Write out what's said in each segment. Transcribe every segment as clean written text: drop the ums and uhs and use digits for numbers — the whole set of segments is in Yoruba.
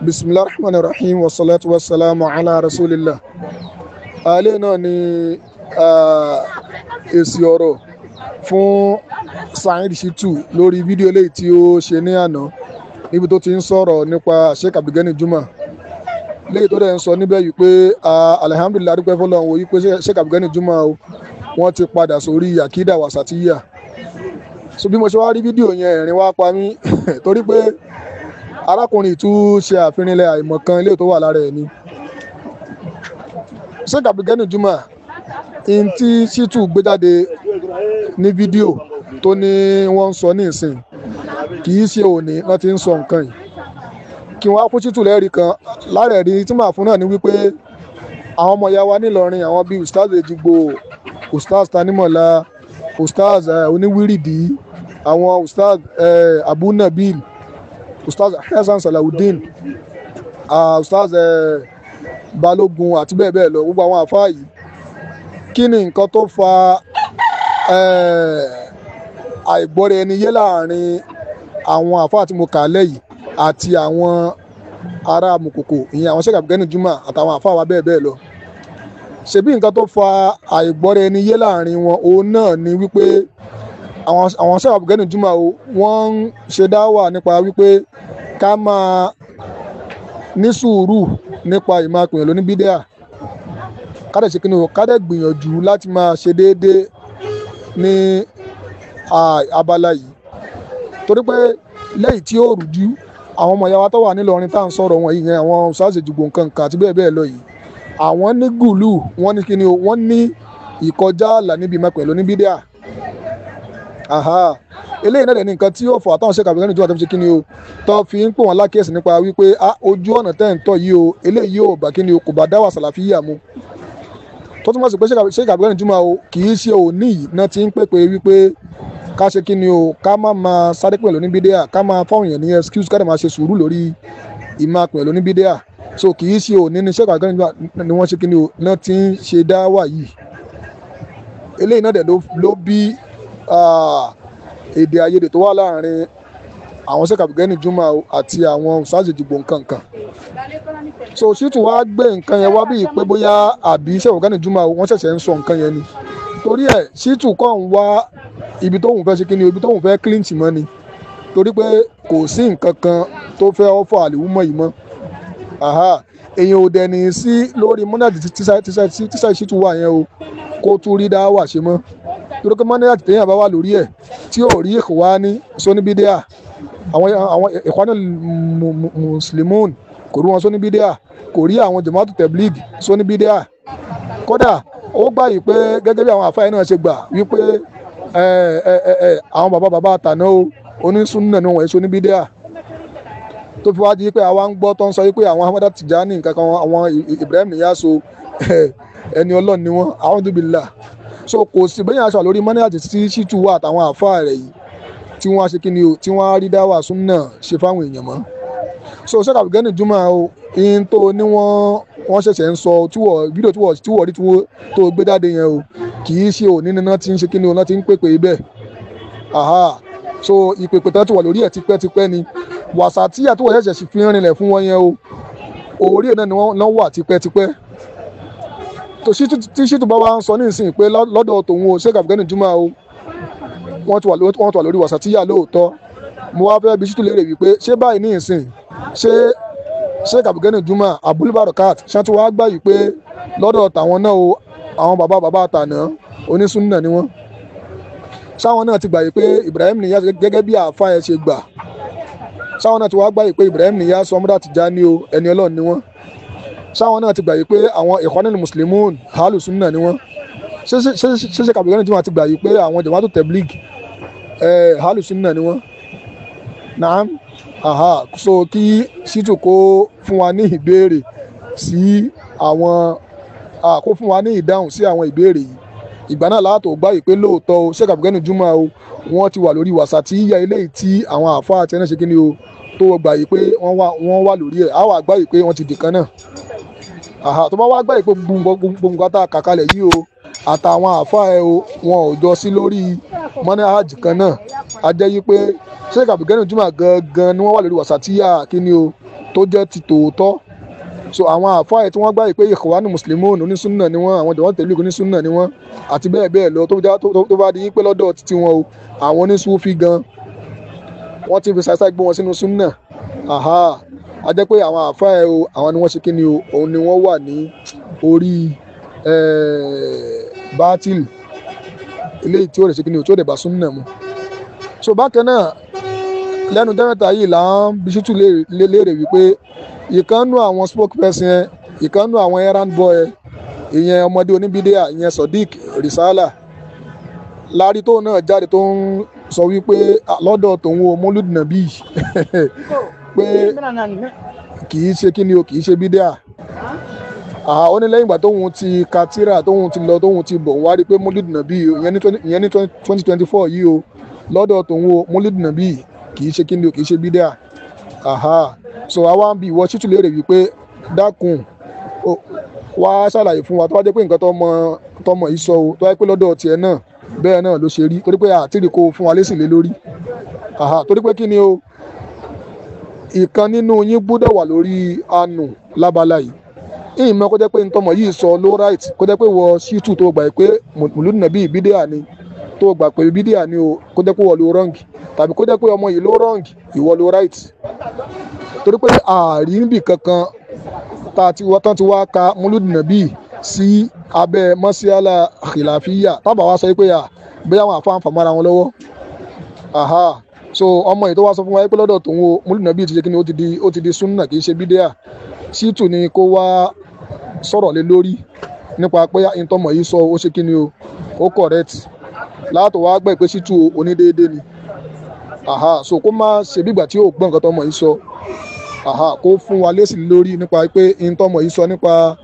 Bismillahir Rahmanir Rahim wa salatu wa salamu ala rasulillah. Alẹ́ náà ni èsì ọ̀rọ̀ fún Saheed Shittu lórí fídíò eléyìí tí ó ṣe ní àná níbi tó ti ń sọ̀rọ̀ nípa Sheikh Abdulgani Juma. Léyìí tó dẹ̀ ń sọ níbẹ̀ yìí pé alhamdulillah dúpẹ́ fọlọ́run wo yìí pé Sheikh Abdulgani Juma o wọ́n ti padà sórí àkídà wàsàtíyà. So bí mo ṣe wá rí fídíò yẹn, ẹ̀rín wá pa mí torí pé arákùnrin tún ṣe àfihànlẹ̀ àìmọ̀kan ilé tó wà lára ẹ̀ ni. Sheikh Abdulgani Juma in tí Shittu gbé jáde ní fídíò tó ní wọ́n ń sọ ní ìsìn kì í ṣe òní wọ́n ti ń sọ nǹkan yìí. Kí wọ́n á fún Shittu lẹ́rìí kan lára ẹ̀rí tí màá fún náà ni wípé àwọn ọmọ ìyá wa nílọrin, àwọn bíi Ustaz Ejigbo, Ustaz Tanimola, Ustaz Oníwírìdí, àwọn Ustaz Abu Nabil, Ustaz Hasan Salawudeen, Ustaz Balógun àti bẹ́ẹ̀ bẹ́ẹ̀ lọ, gbogbo àwọn àfáà yìí. Kí ni nǹkan tó fa àìgbọ́ra ẹni yé láàrin àwọn àfáà tí mo kà lẹ́yìn àti àwọn ará Mùkòkò, ìyẹn àwọn Sheikh Abdulgani Juma àtàwọn àfáà wa bẹ́ẹ̀ bẹ́ẹ̀ lọ? Ṣebí nǹkan tó fa àìgbọ́ra ẹni yé láàrin wọn òun náà ni wípé àwọn Sheikh Abdulgani Juma o wọ́n ń ṣe dáwà nípa wípé ká máa ní sùúrù nípa ìmáa pèèyàn lóní bídíà, ká dẹ̀ ṣe kí ni o, ká dẹ̀ gbìyànjú láti máa ṣe déédéé ní abala yìí. Torí pé lẹ́yìn tí ó rújú àwọn ọmọ ìyá wa tó wà nílọrin tá à ń sọ̀rọ̀ wọn yìí yẹn, àwọn Ustaz Ejigbo nǹkan kan àti bẹ́ẹ̀ bẹ́ẹ̀ lọ yìí, àwọn ní gùlù, wọ́n ní kí ni o, wọ́n ní ìkọjá àlà níbi ìmáa pèèyàn lóní bídíà. Eléyìí náà dẹ̀ ní nǹkan tí yóò fà táwọn Sheikh Abdulgani Juma tó fi ṣe kí ni o, tó fi ń pè wọ́n lákèsí nípa wípé ojú ọ̀nà tẹ́ ń tọ̀ yìí o, eléyìí ò bá kí ni o, kò bá dáwà sàlàfíà mu. Tó túmọ̀ sí pé Sheikh Abdulgani Juma o kì í ṣe òní yìí náà ti ń pèpè wípé ká ṣe kí ni o, ká má máa sáré pẹ̀lú ní bídíà, ká máa fáwọn èèyàn ní excuse, ká dẹ̀ máa ṣe sùúrù lórí ìmáa pẹ̀lú ní bídíà. So kì í ṣe òní ni Sheikh Abdulgani Juma ni wọ́n ṣe kí ni o náà ti ń ṣe dáwà yìí. Eléyìí náà dẹ̀ ló bí èdè àìyedè tó wà láàrin àwọn Sheikh Abdulgani Juma àti àwọn Ustaz Ejigbo nǹkan kan. So Shittu wá gbé nǹkan yẹn wá bíi pé bóyá àbí Sheikh Abdulgani Juma wọ́n ṣẹ̀ṣẹ̀ ń sọ nǹkan yẹn ni. Torí ẹ̀ Shittu kàn ń wá ibi tóun fẹ́ ṣe kí ni, ibi tóun fẹ́ clinch mọ́ ni. Torí pé kò sí nǹkan kan tó fẹ́ ọ́fọ̀ àlìwúmọ̀ yìí mọ́. Èèyàn ò dẹ̀ ní sí lórí mọ́nàjì tí Shittu wà yẹn o kó tún rí dáwà ṣe mọ́. Torí pé mọ́nàjì téèyàn bá wà lórí ẹ̀ tí ò rí Ikhwani sóníbídíà, àwọn Ikhwanul Muslimun kò rí wọn sóníbídíà, kò rí àwọn Jama'atu Tabligh sóníbídíà. Kódà ó gbà yìí pé gẹ́gẹ́ bí àwọn àfáà náà ṣe gbà wípé àwọn bàbá bàbá àtàná o onísúnnà ni wọ́n sóníbídíà. Tó fi wá di pé àwa ń gbọ́ tó ń sọ wípé àwọn Ahmada Tijani nǹkan kan, àwọn Ibrahim Niyaso ẹni Ọlọ́run ni wọ́n, a'udhu billah. So kò sí bẹ́yìn aṣọ lórí mọ́nàjì tí Shittu wà àtàwọn àfáà rẹ̀ yìí tí wọ́n á ṣe kí ni o, tí wọ́n á rí dáwà súnnà ṣe fáwọn èèyàn mọ́. So Sheikh Abdulgani Juma o in tó ní wọ́n ṣẹ̀ṣẹ̀ ń sọ tí wọ́n fídíò tí wọ́n rí tó gbé jáde yẹn o kì í ṣe òní níná tí ń ṣe kí ni o náà ti ń pèpè ibẹ̀. So ìpèpè tán ti wà lórí ẹ̀ tipẹ́tipẹ́ ni. Wàsàtíyà tó wọ́n ṣẹ̀ṣẹ̀ fi ń rinlẹ̀ fún wọn yẹn o orí ẹ̀ náà ni wọ́n wà tipẹ́tipẹ́. Tó tí Shittu bá wá ń sọ nísìnyí pé lọ́dọ̀ tòun o Sheikh Abdulgani Juma o wọ́n ti wà lórí wàsàtíyà lóòótọ́. Mo wá fẹ́ bi Shittu léèrè wípé ṣé báyìí ní ìsìn ṣé Sheikh Abdulgani Juma Abul Barakat ṣé tí wàá gbà yìí pé lọ́dọ̀ tàwọn náà o àwọn bàbá bàbá àtàná onísúnnà ni wọ́n, ṣáwọn náà ti gbà yìí pé Ibrahim Niyas gẹ́gẹ́ bí àáfàá ẹ̀ ṣe gbà, ṣáwọn náà ti wá gbà yìí pé Ibrahim Niyas Ahmada Tijani o ẹni Ọlọ́run ni wọ́n, ṣáwọn náà ti gbà yìí pé àwọn Ikhwanul Muslimun Ahlus-Sunnah ni wọ́n, ṣé Sheikh Abdulgani Juma ti gbà yìí pé àwọn Jama'atu Tabligh Ahlus-Sunnah ni wọ́n? Naam. So kí Shittu kó fún wa ní ìbéèrè sí àwọn kó fún wa ní ìdáhùn sí àwọn ìbéèrè yìí. Ìgbà náà látò gbà yìí pé lóòótọ́ o Sheikh Abdulgani Juma o wọ́n ti wà lórí wàsàtíyà eléyìí tí àwọn àfáà àti ẹni ṣe kí ni o tó gbà yìí pé wọ́n wà lórí ẹ̀, á wà gbà yìí pé wọ́n ti dìkan náà. Tó bá wá gbà yìí pé gbogbo nǹkan tá a kà kalẹ̀ yìí o àtàwọn àáfàá ẹ o wọn ò jọ sí lórí manhaj kan náà. A jẹ́ yí pé Sheikh Abdulgani Juma gangan ni wọ́n wà lórí wàsàtíyà kíni o tó jẹ́ ti tòótọ́. So àwọn àáfàá ẹ tí wọ́n gbà yìí pé Ikhwanu Muslimun onísúnnà ni wọ́n, àwọn jọ̀wọ́n tẹ̀lé onísúnnà ni wọ́n àti bẹ́ẹ̀ bẹ́ẹ̀ lọ, tó bá di yí pé lọ́dọ̀ títí wọn o àwọn onísúfí gan wọ́n ti fi ṣàṣà gbé wọn sínú súnnà. Aha, a jẹ́ pé àwọn àáfàá ẹ o àwọn ni wọ́n ṣe kíni o, òun ni wọ́n wà ní orí bátìlì eléyìí tí ó lè ṣe kíni o tí ó lè bá súnnà mu. So bákan náà lẹ́nu dẹ́rẹ́ta yìí là ń Bíṣítù léèrè wípé ìkànnú àwọn spokesperson yẹn, ìkànnú àwọn errand boy ìyẹn ọmọdé oníbídíà ìyẹn Sodiq Risala lárí tó náà jáde tó ń sọ wípé lọ́dọ̀ tòun o Mọ́lúdì Nàbí pé kì í ṣe kíni o kì í ṣe bídíà. Ó ní lẹ́yìn ìgbà tóun ti ka tírà tóun ti lọ tóun ti bọ̀ wá rí pé Mọ́lúdì Nàbí ìyẹn ní 2024 yìí o lọ́dọ̀ tòun o Mọ́lúdì Nàbí kì í ṣe kíni o kì í ṣe bídíà. So àwa ń bi ìwọ Ṣítù léèrè wípé dákun wá ṣàlàyé fún wa tó bá jẹ́ pé nǹkan tọmọ yìí sọ o tó bá jẹ́ pé lọ́dọ̀ tiẹ̀ náà bẹ́ẹ̀ náà ló ṣe rí, torí pé àtìrí kó fún wa lésì lé lórí. Torí pé kíni o ìkan nínú yín gbọ́dọ̀ wà lórí àánú lábala yìí. Ìmọ̀ kó jẹ́ pé ntọ́mọ yìí sọ ló right, kó jẹ́ pé wọ Ṣítù tó gbà pé Mọ́lúdì Nàbí bídíà ni, tó gbà pé bídíà ni o, kó jẹ́ pé wọ́n ló wrong, tàbí kó jẹ́ pé ọmọ yìí ló wrong ìwọ ló right. Torí pé ààrí níbì kankan tán ti wá ka Mọ́lúdì Nàbí sí abẹ́ mọ́síálà khilafiyya tábà wá sọ pé bóyá àwọn àfa ń fàmọ́ra wọn lọ́wọ́. So ọmọ yìí tó wá sọ fún wa pé lọ́dọ̀ tòun o Mọ́lúdì Nàbí ti ṣe kíni ó ti di súnà kì í ṣe bídíà. Ṣítù ni kó wá sọ̀rọ̀ lé lórí nípa pé ìtọ́mọ̀ yìí sọ ó ṣe kíni o ó correct látò wá gbẹ́ pé Ṣítù onídéédé ni. So kó má ṣe bí ìgbà tí ó gbọ́ nǹkan tọ́mọ yìí sọ. Kó fún wa lésì lórí nípa pé ìtọ́mọ̀ yìí sọ nípa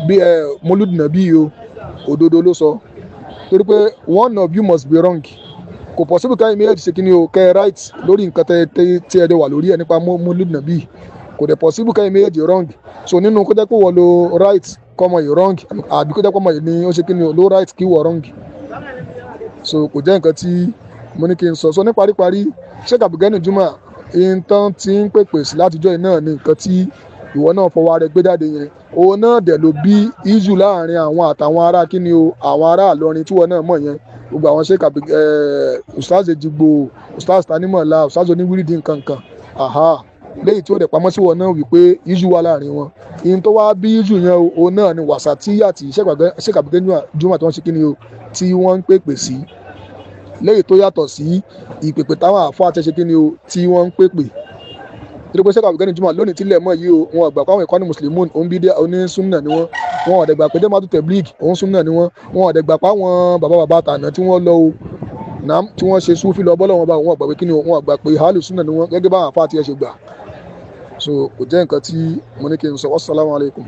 bí Mọ́lúdì Nàbí o òdodo ló sọ. Torí pé one of you must be wrong. Kò possible káyọ̀ méjèèjì ṣe kíni o kẹ́ ẹ right lórí nǹkan tí ẹ dẹ̀ wà lórí ẹ̀ nípa Mọ́lúdì Nàbí. Kò dẹ̀ possible káyọ̀ méjèèjì wrong. So nínú kó jẹ́ pé wọ́n lo right kọ́mọ yìí wrong, àbí kó jẹ́ pé ọmọ yìí ni ó ṣe kíni o ló right kí wọ́n wrong. So kò jẹ́ nǹkan tí mo ní kí n sọ. So ní paríparí Sheikh Abdulgani Juma ìtàn tí ń pèpè sí látijọ́ yìí náà ni nǹkan tí ìwọ náà fọwọ́ rẹ gbé jáde yẹn. Òun náà dẹ̀ ló bí issue láàrin àwọn àtàwọn ará kíni o àwọn ará Ìlọrin tí wọ́n náà mọ̀ yẹn. Gbogbo àwọn Sheikh Ustaz Ejigbo, Ustaz Tanimola, Ustaz Oníwírìdì nkankan. Lẹ́yìn tí ó dẹ̀ pamọ́ sí wọn náà wípé issue wà láàrin wọn. Ìyẹn tó wá bí issue yẹn òun náà ni wàsàtíyà tí Sheikh Abdulgani Juma tí wọ́n ṣe kíni o tí wọ́n ń pèpè sí. Lẹ́yìn tó yàtọ̀ sí ìpèpè táwọn àfáà ti ṣe kíni o tí wọ́n ń pèpè. Torí pé Sheikh Abdulgani Juma lónìí tílẹ̀ mọ́ yìí o wọn gbà pé àwọn Ikhwanu Muslimun òun bídíà onísúnnà ni wọ́n, wọn ò dẹ̀ gbà pé Jama'atu Tabligh òun súnnà ni wọ́n, wọn ò dẹ̀ gbà pé àwọn bàbá bàbá tànà tí wọ́n lọ o tí wọ́n ṣe súfì lọ bọ́lọ̀ wọn bá wọn gbà pé kíni o wọn gbà pé hálù súnnà ni wọ́n gẹ́gẹ́ báwọn àfáà ti ẹ̀ ṣe gbà. So kò jẹ́ nǹkan tí mo ní kí n sọ. Wassalamu alaikum.